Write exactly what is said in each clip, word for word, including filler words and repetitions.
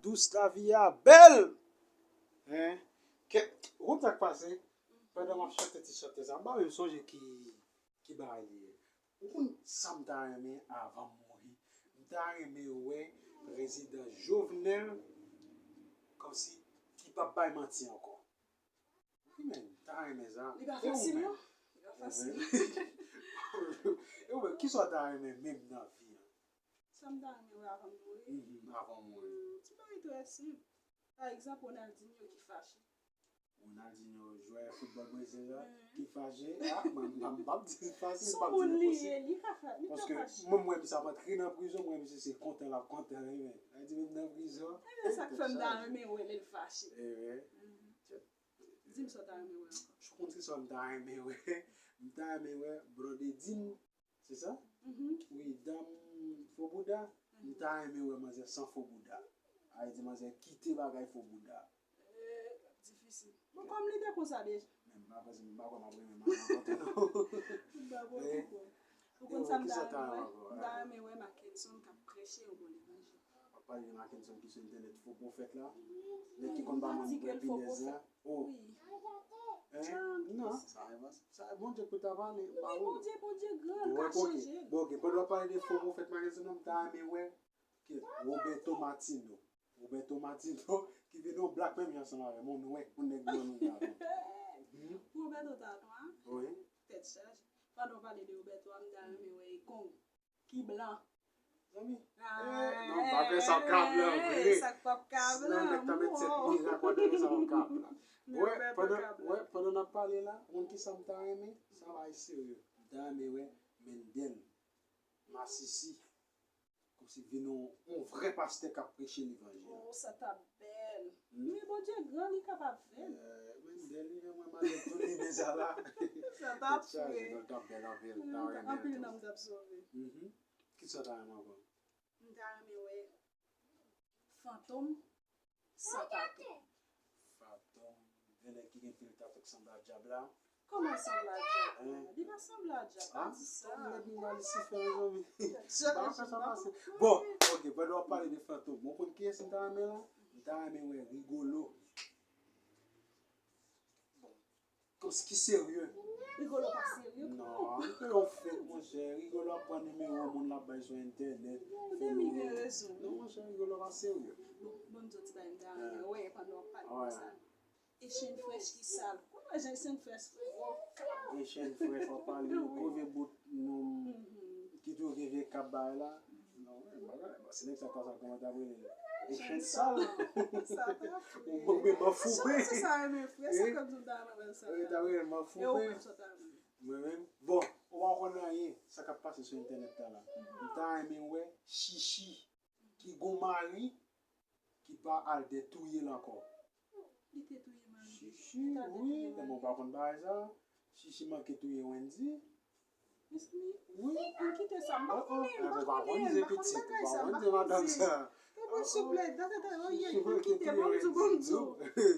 Dous lavi a bèl! Hein? Kè, ou konn sa k pase? Pandan m ap chante ti chante sa, m pa menm sonje ki, ki bagay li ye. Ou konn sa m ta renmen avan m mouri? M ta renmen wè prezidan Jovenel kòmsi ki p ap bay manti ankò. Wi, men, m ta renmen sa. Li pa fasil, non. Li pa fasil. E ou menm, kisa w ta renmen menm nan vi an? Sa m ta renmen wè avan m mouri? Mhm, avan w mouri. Hmm, ti bagay trè senp. Pa egzanp, Ronaldinho ki fache. Ronaldinho, jwè foutbòl Brezil la, ki fache. Ah, mwen, mwen, m p ap di l fache, m p ap di l enposib. Li ka fa-, li ka fache. Paske mwen, mwen, misye ap antre nan prizon, mwen, misye se kontan l ap kontan, wi, men. Sa di menm nan prizon. Ebyen, sa k fè m ta renmen wè lè l fache. Ebyen. Di m sa w ta renmen wè ankò. Ou konn kisa m ta renmen wè? M ta renmen wè Blondedine. Se sa? Mhm. Wi, dam fo bouda. M ta renmen wè manzè san fo bouda. Sa vle di manzè kite bagay fo bouda. Eh, difisil. Bon, kòm li te konsa deja. Men m pa panse, m pa kwè m ap renmen manzè ankò tou non. M pa kwè ankò. Ou konn sa m ta renmen wè? M ta renmen wè Mackenson k ap preche yon bon levanjil. W ap pale de Mackenson ki sou entènèt, fo pwofèt la. Nèg ki konn ba moun bwè pinèz la. Oh. Wi. Hein? Non, sa e pa, sa e Bondye pou ta pale, pa ou. Wi, Bondye, Bondye gran, l ka chanje l. Bon, ok. Pandan w ap pale de fo pwofèt Mackenson nan, m ta renmen wè Roberto Martino. Roberto Martino, ki vin yon black menm jan ansanm avè m, yon nwè, yon nèg blan nou ta vin. Hmm? Roberto ta nwa? Wi. Tèt chaje. Pandan w pale de Roberto a, m ta renmen wè Ekong. Ki blan. Zanmi. Ah, eh, non, m pa kwè sa ap ka blan vre. Sa k p ap ka blan. Sinon, nèg ta met sèt mirak, w a tande sa p ap ka blan. Wè, pandan, wè, pandan n ap pale la, ou konn kisa m ta renmen? Sa bagay serye. M ta renmen wè Mendel Masisi. Kòmsi vin yon, yon vrè pastè k ap preche levanjil. Oh, sa t ap bèl. Hmm? Men Bondye gran, li kapab fè l. Eh, men bèl, li gen mwen malèt tou li, men sa la. Sa t ap fre. Non, l t ap bèl anpil, m ta renmen tou. Anpil nanm t ap sove. Mhm. Kisa w ta renmen ankò? M ta renmen wè Fantom san tatou. Fantom, de nèg ki gen pil tatou k sanble a dyab la. Kòman sanble a dyab la? Hein? Li pa sanble a dyab, pa di sa. Fantom nèg li la Lisifè, mezanmi. Pa fè sa pase. Bon, ok, pandan w ap pale de Fantom, ou konn kiyès m ta renmen la? M ta renmen wè Rigolo. Bon, kòmsi ki serye. Rigolo pa serye, non, li te yon fake, monchè. Rigolo ap pran nimewo moun l ap bay sou entènèt. Ou te gen rezon. Non, monchè, Rigolo pa serye. Bon, bon, m di w ti bagay m ta renmen wè pandan w ap pale de sa. Echann Fresh ki sal. Ou wè jan Echann Fresh gwo kab. Echann Fresh, w ap pale de gwo vye bout nonm ki tou gen vye kab bagay la. Non, men, bagay, bon, se nèg sa pa sa kòman t ap rele l. Echann sal. Sa t ap fre. Ou bon, men manfoube. Sa, sa, sa renmen fre, sa k ap di w ta renmen sa. Wi, ta renmen manfoube. E ou menm sa w ta renmen? Mwen menm? Bon, ou pa konn anyen, sa k ap pase sou entènèt la la. M ta renmen wè Chichi ki gon mari ki pa al dètouye l ankò. Li te touye mari li. Chichi, wi, men bon, ou pa konn bagay sa. Chichi manke touye Wendy. Mezanmi, wi, ann kite sa. M pa konnen, m pa konnen, m pa konn bagay sa, m pa konnen. Ou pa konn di madanm sa. Souple, tande, tande, oh, yeah, ann kite, ban m di w, ban m di w.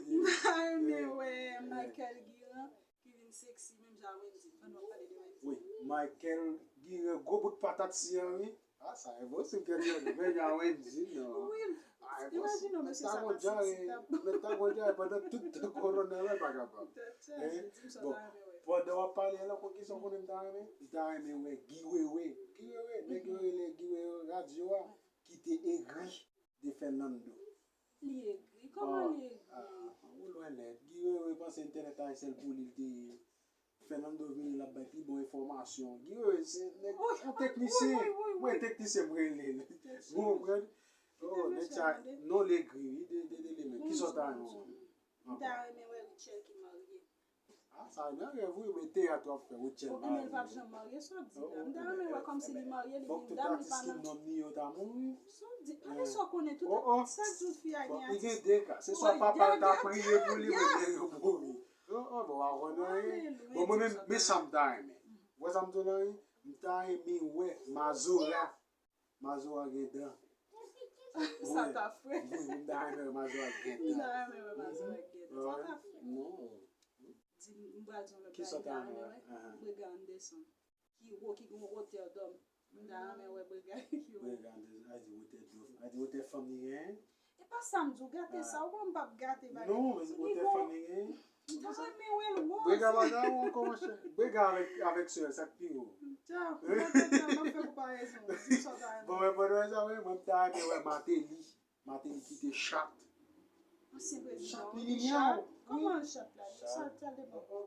M ta renmen wè Michael Guiran ki vin seksi menm jan Wendy. Ann nou pale de Wendy. Wi, Michael Guiran, gwo bout patat si an, wi. Ah, sa enposib ke Dieu, men ya Wendy, non. Wi, imajine w, mesye sa pa seksi, t ap. Mèt ta gon dyare pandan tout tan kowona la, pa kapab. Bon, pandan w ap pale la, konn kisa w konnen m ta renmen? M ta renmen wè Guy Wewe. Guy Wewe, nèg yo rele Guy Wewe radyo a, ki te egri de Fernando. Li egri? Kòman li egri? Ah, ou lwen nèt. Guy Wewe panse entènèt la se sèl pou li l te ye. Fernando vini, l ap bay pi bon enfòmasyon. Guy Wewe se nèg, yon teknisyen. Mwen, teknisyen m rele l. Ou konprann? Oh, nèg sa, non, l egri, wi, de, de, de li menm. Kisa w ta renmen wè? M ta renmen wè Rutshelle ki marye. Ah, sa nan rèv, wi, men teyat w ap fè, Rutshelle marye. Ebyen, l p ap janm marye, sa w ap di la. M ta renmen wè kòmsi li marye, li gen dam, li pa nan. Fòk tout atis ki nonm li yo ta mouri. Sa w ap di, ale sa w konnen, tout, sa k di w fi a gen atis. Li gen de ka. Se swa papa l ta priye pou li, oubyen yo mouri. Oh, oh, bon, w a wè nan anyen. Bon, mwen menm, men sa m ta renmen. Ou wè sa m di w la, wi? M ta renmen wè Mazora. Mazora gen dan. Sa ta fre. Wi, m ta renmen wè Mazora gen dan. M ta renmen wè Mazora gen dan. Sa ta fre. Non. Di m, m pral di w lòt bagay, m ta renmen wè Brega Anderson. Ki wo, ki gen wotè dòm. M ta renmen wè Brega ki wo. Brega Anderson, a di wotè dòm. A di wotè fanm li genyen. E Pa sa m di w, gate sa, ou kwè m p ap gate bagay. Non, men se pou telefòn li genyen. M ta renmen wè l wòz. Brega pa ta wè ankò, monchè. Brega avèk, avèk sè l, sa k pi wo. Tcha, m pa t ap fè konparezon. Di m sa w ta renmen. Bon, men pandan sa, wi, mwen, m ta renmen wè Martelly. Martelly kite chat. Ansyen prezidan. Chat li, li myaw. Kòman chat la? Chat. Chat la, li bon.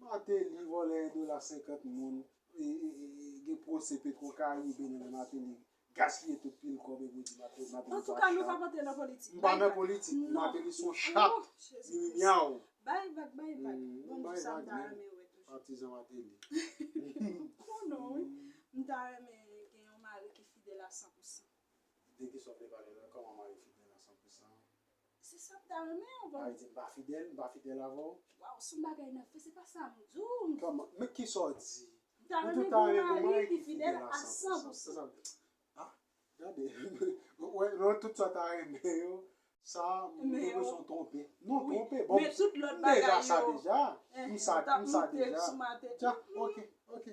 Martelly vòlè dola senkant moun. E, e, e, e, gen pwosè Petro Caribe nan men Martelly. Gaspiye tout pil kòb epi di Martelly, Martelly pa chat. Antouka, nou p ap antre nan politik. M pa nan politik. Non. Martelly se yon chat. Oh, Jezi Kris. Li myaw. Bay vag, bay vag. Bon, m di sa m ta renmen wè toujou. Patizan Martelly. Oh non, wi. M ta renmen gen yon mari ki fidèl a san pou san. De ki sa w vle pale la? Kòman mari fidèl a san pou san? Se sa m ta renmen, bon. Mari di m pa fidèl, m pa fidèl avè w. Waw, se yon bagay n ap fè, se pa sa m di w. Kòman? Men ki sa w di? M ta renmen gen yon mari ki fidèl a san pou san. Ah, gade. Wè, non, tout sa w ta renmen yo, sa, m bezwen twonpe. Non, twonpe. Bon, m deja sa deja. M sa, m sa deja. Dja, ok, ok.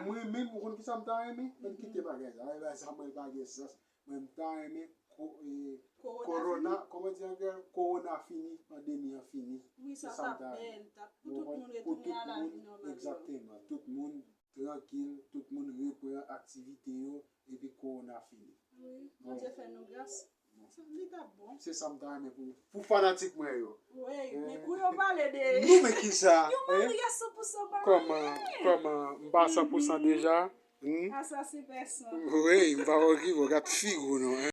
Mwen menm, ou konn ki sa m ta renmen? Mwen kite bagay sa. Bagay sa, mwen pa gen sans. Mwen, m ta renmen ko-, e, kowona, kòman di anglè? Kowona fini, pandemi an fini. Wi, sa ta bèl, pou tout moun retounen a lavi nòmal yo. Egzakteman. Tout moun trankil, tout moun repran aktivite yo, epi kowona fini. Wi, Bondye fè nou gras. Li t ap bon. Se sa m ta renmen pou, pou fanatik mwen yo. Wi, men kou yo pale de. Non, men ki sa? Yon mari a san pou san pa anyen. Kòman, kòman, m pa san pou san deja? Hmm? Asasen pèsonn. Wi, m pa okipe w, gad figi w non.